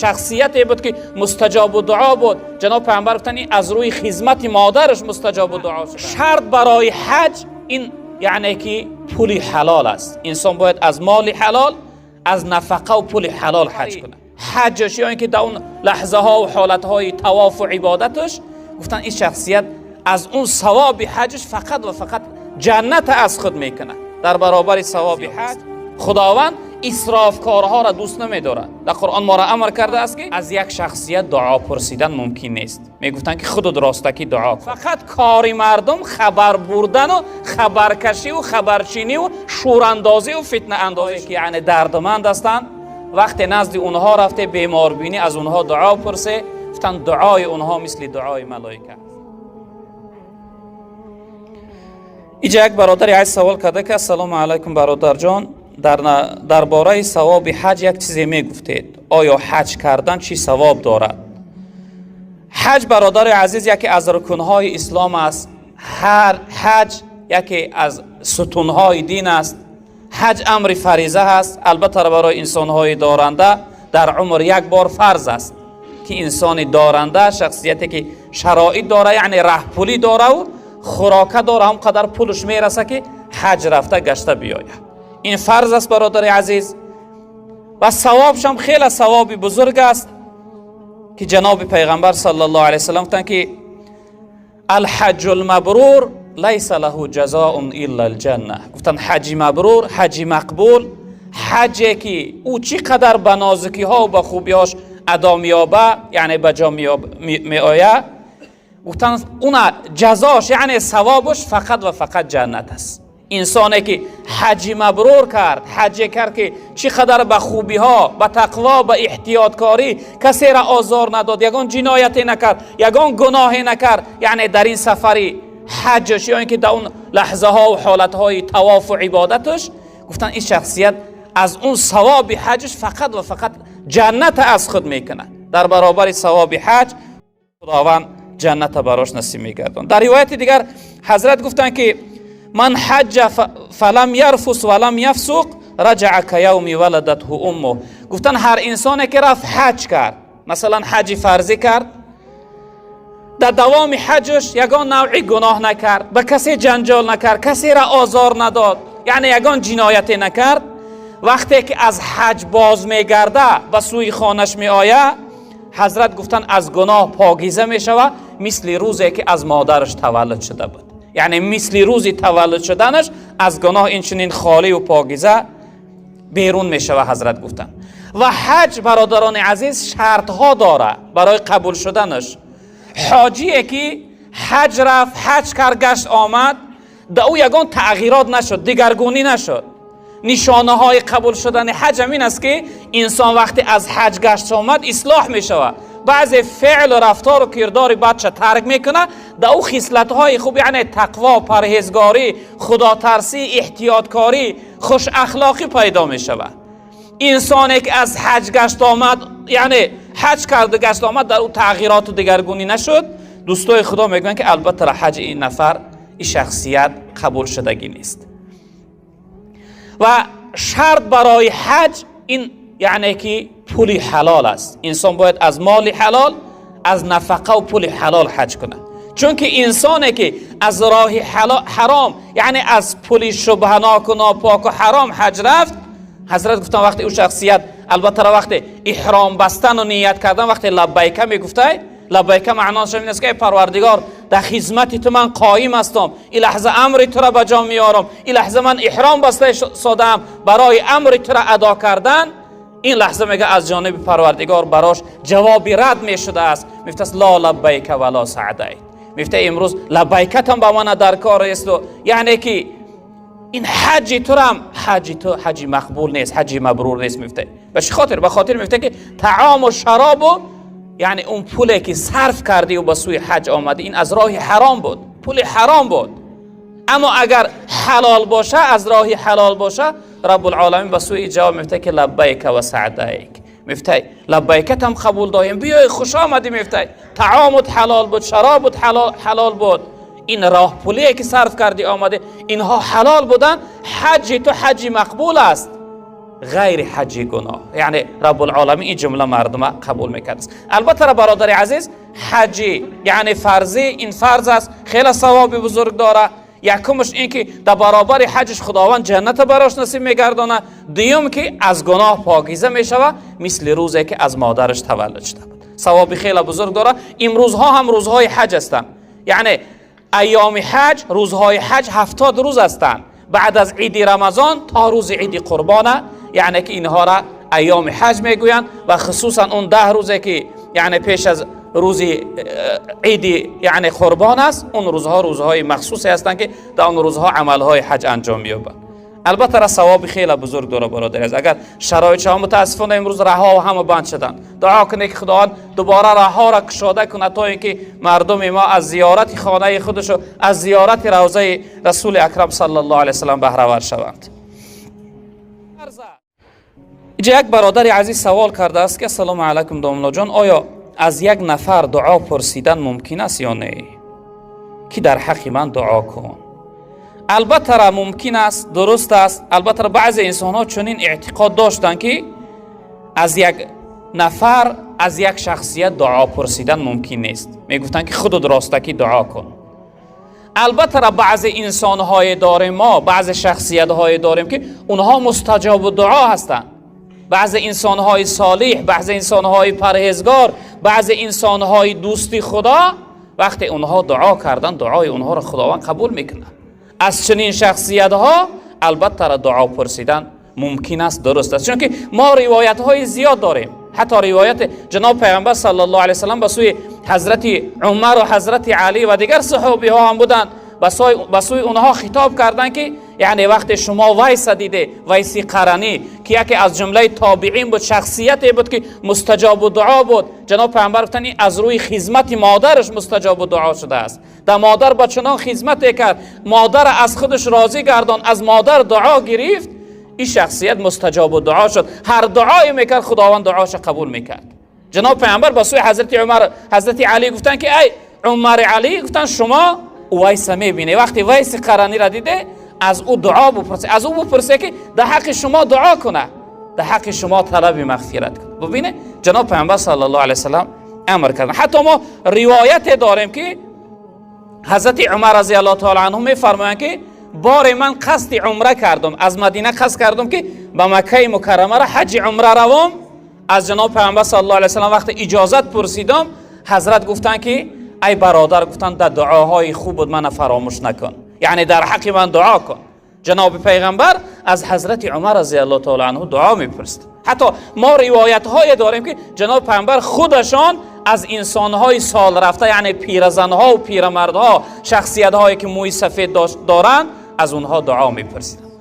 Шахсияте буд, ки мустаҷобу дуо буд. Ҷаноб пайғамбар гуфтанд, ин аз рӯи хизмати модараш мустаҷобу дуо шуд. Шарт барои ҳаҷ ин яъне ки пули ҳалол аст. Инсон бояд аз моли ҳалол, аз нафақа ва пули ҳалол ҳаҷ кунад. Ҳаҷаш ё ин ки дар он лаҳзаҳо ва ҳолатҳои тавофу ибодаташ, гуфтанд, ин шахсият аз он савоби ҳаҷаш фақат ва фақат ҷаннат аз худ мекунад. Дар баробари савоби ҳаҷ худованд исрофкорҳоро дӯст намедорад. Дар Қуръон моро амр кардааст, ки аз як шахсият дуо пурсидан мумкин нест. Мегуфтанд, ки худут ростакӣ дуо кун. Фақат кори мардум хабар бурдану хабаркашиву хабарчиниву шӯрандозиву фитнаандозӣ, ки яъне дардманд ҳастанд. Вақте назди онҳо рафте, беморбинӣ, аз онҳо дуо пурсе, гуфтанд, дуои онҳо мисли дуои малоика. Иҷа як бародари аз савол карда, ки ассалому алайкум, бародарҷон, дар бораи савоби ҳаҷ як чизе мегуфтед. Оё ҳаҷ кардан чӣ савоб дорад? Ҳаҷ, бародари азиз, яке аз рукунҳои ислом аст. Ҳар ҳаҷ яке аз сутунҳои дин аст. Ҳаҷ амри фариза ҳаст, албатта барои инсонҳои доранда дар умр як бор фарз аст, ки инсони доранда, шахсияте ки шароит дора, яъне раҳпулӣ дораву хӯрока дора, ҳам қадар пулш мераса, ки ҳаҷ рафта гашта биёяд. Ин фарз аст, бародари азиз, ва савобшам хеле савоби бузург аст, ки ҷаноби пайғамбар саллаллоҳу алайҳи васаллам гуфтанд, ки алҳаҷҷу лмабрур лайса лаҳу ҷазоун илла алҷанна. Гуфтанд, ҳаҷи мабрур, ҳаҷи мақбул, ҳаҷе ки ӯ чӣ қадар ба нозукиҳо ба хубиҳош адо меёба, яъне ба ҷо меояд, гуфтанд, уна ҷазош, яъне савобаш фақат ва фақат ҷаннат аст. Инсоне ки ҳаҷи мабрур кард, ҳаҷе кард, ки чӣ қадар ба хубиҳо, ба тақво, ба эҳтиёткорӣ, касеро озор надод, ягон ҷинояте накард, ягон гуноҳе накард, яъне дар ин сафари ҳаҷаш ё ин ки дар он лаҳзаҳо ва ҳолатҳои тавофу ибодаташ, гуфтанд, ин шахсият аз он савоби ҳаҷаш фақат ва фақат ҷаннат аз худ мекунад. Дар баробари савоби ҳаҷ худованд ҷанната барош насиб мегардонад. Дар ривояти дигар ҳазрат гуфтанд, ки ман ҳаҷҷа фалам ярфус валам яфсуқ раҷаа каяуми валадатҳу умму. Гуфтанд, ҳар инсоне ки рафт ҳаҷ кард, масалан ҳаҷи фарзӣ кард, дар давоми ҳаҷаш ягон навъи гуноҳ накард, ба касе ҷанҷол накард, касеро озор надод, яъне ягон ҷинояте накард, вақте ки аз ҳаҷ боз мегарда, ба сӯи хонаш меояд, ҳазрат гуфтанд, аз гуноҳ покиза мешавад, мисли рӯзе ки аз модараш таваллуд шуда буд. Яъне мисли рӯзи таваллуд шуданаш аз гуноҳ инчунин холиву покиза берун мешавад, ҳазрат гуфтанд. Ва ҳаҷ, бародарони азиз, шартҳо дорад барои қабул шуданаш. Ҳоҷие ки ҳаҷ рафт, ҳаҷ кард, гашт омад, да ӯ ягон тағйирот нашуд, дигаргунӣ нашуд. Нишонаҳои қабул шудани ҳаҷ ҳамин аст, ки инсон вақте аз ҳаҷ гашт омад, ислоҳ мешавад, баъзе феълу рафтору кирдори бадша тарк мекунад, да ӯ хислатҳои хуб, яъне тақво, парҳезгорӣ, худотарсӣ, эҳтиёткорӣ, хушахлоқӣ пайдо мешавад. Инсоне ки аз ҳаҷ гашт омад, яъне ҳаҷ карду гашт омад, дар ӯ тағйироту дигаргунӣ нашуд, дӯстои худо мегӯянд, ки албатта ҳаҷи ин нафар, ин шахсият қабул шудагӣ нест. Ва шарт барои ҳаҷ ин яъне ки пули ҳалол аст. Инсон бояд аз моли ҳалол, аз нафақа ва пули ҳалол ҳаҷ кунад, чунки инсоне ки аз роҳи ҳаром, яъне аз пули шубҳаноку нопоку ҳаром ҳаҷ рафт, ҳазрат гуфтанд, вақте ӯ шахсият албатта вақте иҳром бастану ният кардан, вақте лаббайка мегуфтай, лаббайка маъноаш ин аст, ки эй Парвардигор, дар хизмати ту ман қоим ҳастам, ин лаҳза амри тура ба ҷо меорам, ин лаҳза ман иҳром баста содаам барои амри тура адо кардан. Ин лаҳза, мега, аз ҷониби Парвардигор барош ҷавоби рад мешудааст. Мефтааст: ло лаббайка вало саъдайт. Мефта, имрӯз лаббайкатам ба мана дар кор есту, яъне ки ин ҳаҷи турам, ҳаҷи ту ҳаҷи мақбул нест, ҳаҷи мабрур нест. Мефта, ба чӣ хотир? Ба хотир, мефта, ки таому шаробу, яъне он пуле ки сарф кардию ба сӯи ҳаҷ омадӣ, ин аз роҳи ҳаром буд, пули ҳаром буд. Аммо агар ҳалол боша, аз роҳи ҳалол боша, раббулоламин ба сӯи ҷавоб мефта, ки лаббайка ва саъдайк. Мефтай, лаббайкатам қабул доем, биёй, хуш омадӣ. Мефтай, таомут ҳалол буд, шаробут ҳалол буд, ин роҳпулие ки сарф кардӣ, омадӣ, инҳо ҳалол буданд, ҳаҷи ту ҳаҷи мақбул аст. ғайри ҳаҷи гуноҳ. Яъне Раббулъоламин ин ҷумла мардума қабул мекард. Албатта, бародари азиз, ҳаҷи яъне фарзӣ ин фарз аст, хеле савоби бузург дорад. Якумаш ин ки дар баробари ҳаҷаш Худованд ҷанната барош насиб мегардонад. Дуюм ки аз гуноҳ покиза мешавад, мисли рӯзе ки аз модараш таваллуд шуда буд. Савоби хеле бузург дорад. Имрӯзҳо ҳам рӯзҳои ҳаҷ ҳастанд, яъне айёми ҳаҷ, рӯзҳои ҳаҷ 70 рӯз ҳастанд, баъд аз иди Рамазон то рӯзи иди Қурбона, яъне ки инҳоро айёми ҳаҷ мегӯянд. Ва хусусан он 10 рӯзе ки яъне пеш аз рӯзи иди яъне Қурбон аст, он рӯзҳо рӯзҳои махсусе ҳастанд ки дар он рӯзҳо амалҳои ҳаҷ анҷом меёбанд. Албатта, ра савоби хеле бузург дорад, бародари азиз. Агар шароит шава, мутаассифона имрӯз раҳо ҳама банд шуданд. Дуо кунед ки Худованд дубора раҳоро кушода кунад, то ин ки мардуми мо аз зиёрати хонаи худаш аз зиёрати равзаи Расули Акрам саллаллоҳу алайҳи васаллам баҳравар шаванд. Инҷа як бародари азиз савол кардааст ки ассалому алайкум, домлоҷон, оё аз як нафар дуо пурсидан мумкин аст ё не, ки дар ҳаққи ман дуо кун? Албатта, мумкин аст, дуруст аст. Албатта, баъзе инсонҳо чунин эътиқод доштанд ки аз як нафар, аз як шахсият дуо пурсидан мумкин нест. Мегуфтанд ки худут ростакӣ дуо кун. Албатта, баъзе инсонҳое дорем мо, баъзе шахсиятҳое дорем ки онҳо мустаҷобу дуо ҳастанд. Баъзе инсонҳои солиҳ, баъзе инсонҳои парҳезгор, баъзе инсонҳои дӯсти Худо, вақте онҳо дуо карданд, дуои онҳоро Худованд қабул мекунад. Аз чунин шахсиятҳо албатта дуо пурсидан мумкин аст, дуруст аст, чунки мо ривоятҳои зиёд дорем. Ҳатто ривояти ҷаноб Пайғамбар саллаллоҳу алайҳи васаллам ба сӯи ҳазрати Умар ва ҳазрати Алӣ ва дигар саҳобиҳо ҳам буданд, ба сӯи онҳо хитоб карданд ки яъне вақте шумо Вайса диде, Вайси Қаранӣ, ки яке аз ҷумлаи тобиин буд, шахсияте буд ки мустаҷобу дуо буд. Ҷаноб Пайғамбар гуфтанд, ин аз рӯи хизмати модараш мустаҷобу дуо шудааст. Дар модар ба чунон хизмате кард, модара аз худаш розӣ гардон, аз модар дуо гирифт, ин шахсият мустаҷобу дуо шуд. Ҳар дуое мекард, Худованд дуоша қабул мекард. Ҷаноб Пайғамбар ба сӯи ҳазрати Умар, ҳазрати Алӣ гуфтанд ки ай Умари Алӣ, гуфтанд, шумо Вайса мебинед, вақте Вайси Қараниро диде, аз ӯ дуо бупурсе, аз ӯ бупурсе ки дар ҳаққи шумо дуо кунад, дар ҳаққи шумо талаби мағфират кунад. Бубинед, ҷаноб Пайғамбар саллаллоҳу алайҳи васаллам амр карданд. Ҳатто мо ривояте дорем ки ҳазрати Умар разиаллоҳу таала анҳу мефармоянд ки боре ман қасди умра кардам, аз Мадина қасд кардам ки ба Маккаи Мукаррамара ҳаҷи умра равом. Аз ҷаноб Пайғамбар саллаллоҳу алайҳи васаллам вақте иҷозат пурсидам, ҳазрат гуфтанд ки ай бародар, гуфтанд, дар дуоҳои хуб буд мана фаромӯш накун, яъне дар ҳаққи ман дуо кун. Ҷаноби Пайғамбар аз ҳазрати Умар разиаллоҳу таала анҳу дуо мепурсид. Ҳатто мо ривоятҳое дорем ки ҷаноби Пайғамбар худашон аз инсонҳои солрафта, яъне пиразанҳо пирамардҳо, шахсиятҳое ки мӯи сафед доранд, аз онҳо дуо мепурсиданд.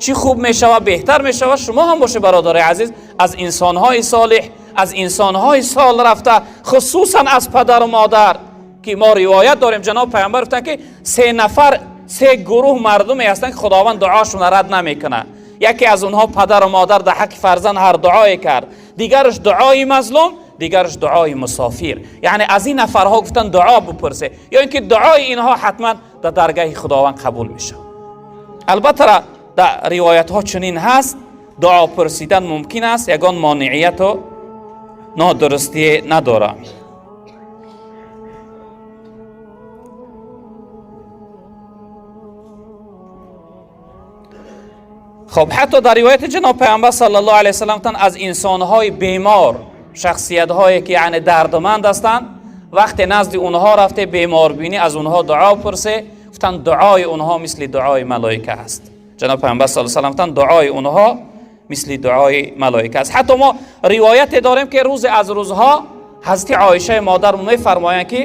Чӣ хуб мешавад, беҳтар мешавад шумо ҳам боше, бародари азиз, аз инсонҳои солиҳ, аз инсонҳои сол рафта, хусусан аз падару модар, ки мо ривоят дорем, ҷаноб Пайғамбар гуфтанд ки се нафар, се гурӯҳ мардуме ҳастанд ки Худованд дуошонро рад намекунад. Яке аз онҳо падару модар дар ҳаққи фарзанд ҳар дуое кард, дигараш дуои мазлум, дигараш дуои мусофир. Яъне аз ин нафарҳо гуфтанд дуо бупурсе, ё ин ки дуои инҳо ҳатман дар даргаҳи Худованд қабул мешавад. Албатта, дар ривоятҳо чунин ҳаст, дуо пурсидан мумкин аст, ягон монеияту нодурустие надорад. Хоб, ҳатто дар ривояти ҷаноб Пайғамбар саллаллоҳу алайҳи васаллам гуфтанд, аз инсонҳои бемор, шахсиятҳое ки яъне дардманд ҳастанд, вақте назди онҳо рафте беморбинӣ, аз онҳо дуо пурсе, гуфтанд, дуои онҳо мисли дуои малоика аст. Ҷаноб Пайғамбар саллаллоҳу алайҳи васаллам гуфтанд, дуои онҳо мисли дуои малоика аст. Ҳатто мо ривояте дорем ки рӯзе аз рӯзҳо ҳазрати Оишаи модар мефармоянд ки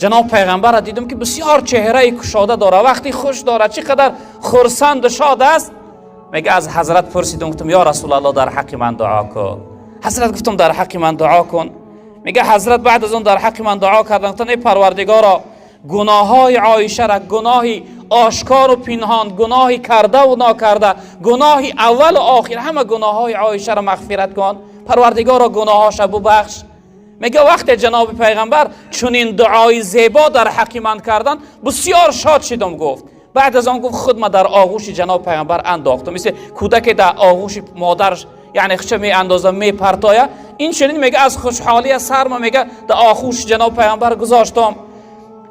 ҷаноб Пайғамбарро дидам ки бисёр чеҳраи кушода дорад, вақти хуш дорад, чӣ қадар хурсанду шод аст. Мега, аз ҳазрат пурсидам, гуфтам: ё Расулалло, дар ҳаққи ман дуо кун. Ҳазрат, гуфтам, дар ҳаққи ман дуо кун. Мега, ҳазрат баъд аз он дар ҳаққи ман дуо кардан, гуфтанд: эй Парвардигоро, гуноҳҳои Оишара, гуноҳи ошкору пинҳон, гуноҳи кардаву нокарда, гуноҳи аввалу охир, ҳама гуноҳҳои Оишаро мағфират кун, Парвардигоро, гуноҳҳоша бубахш. Мега, вақте ҷаноби Пайғамбар чунин дуои зебо дар ҳаққи ман карданд, бисёр шод шидам. Гуфт, Баъд аз он гуфт, худма дар оғӯши ҷаноб пайғамбар андохтам, мисли кӯдаке дар оғӯши модараш, яъне худша меандоза, мепартоя. Ин чунин, мега, аз хушҳолия сарма, мега, дар оғӯши ҷаноб пайғамбар гузоштам.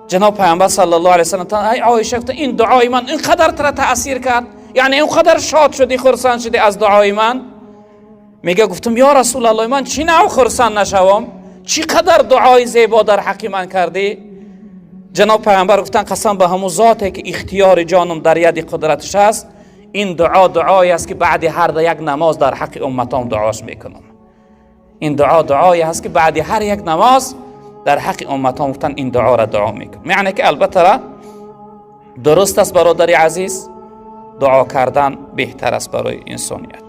Ҷаноб пайғамбар саллаллоҳу алайҳи васаллам: «Ай Оиша, — гуфта, — ин дуои ман ин қадар тара таъсир кард, яъне ин қадар шод шудӣ, хурсанд шудӣ аз дуои ман?» Мега, гуфтам: «Ё Расулаллоҳ, ман чӣ нав хурсанд нашавам? Чӣ қадар дуои зебо дар ҳаққи ман кардӣ?» Ҷаноб пайғамбар гуфтанд: «Қасам ба ҳамун зоте ки ихтиёри ҷонам дар яди қудраташ аст, ин дуо дуое аст, ки баъди ҳар як намоз дар ҳаққи умматом дуош мекунам. Ин дуо дуое аст, ки баъди ҳар як намоз дар ҳаққи умматом, гуфтан, ин дуоро дуо мекунам». Яъне ки албатта дуруст аст, бародари азиз, дуо кардан беҳтар аст барои инсоният.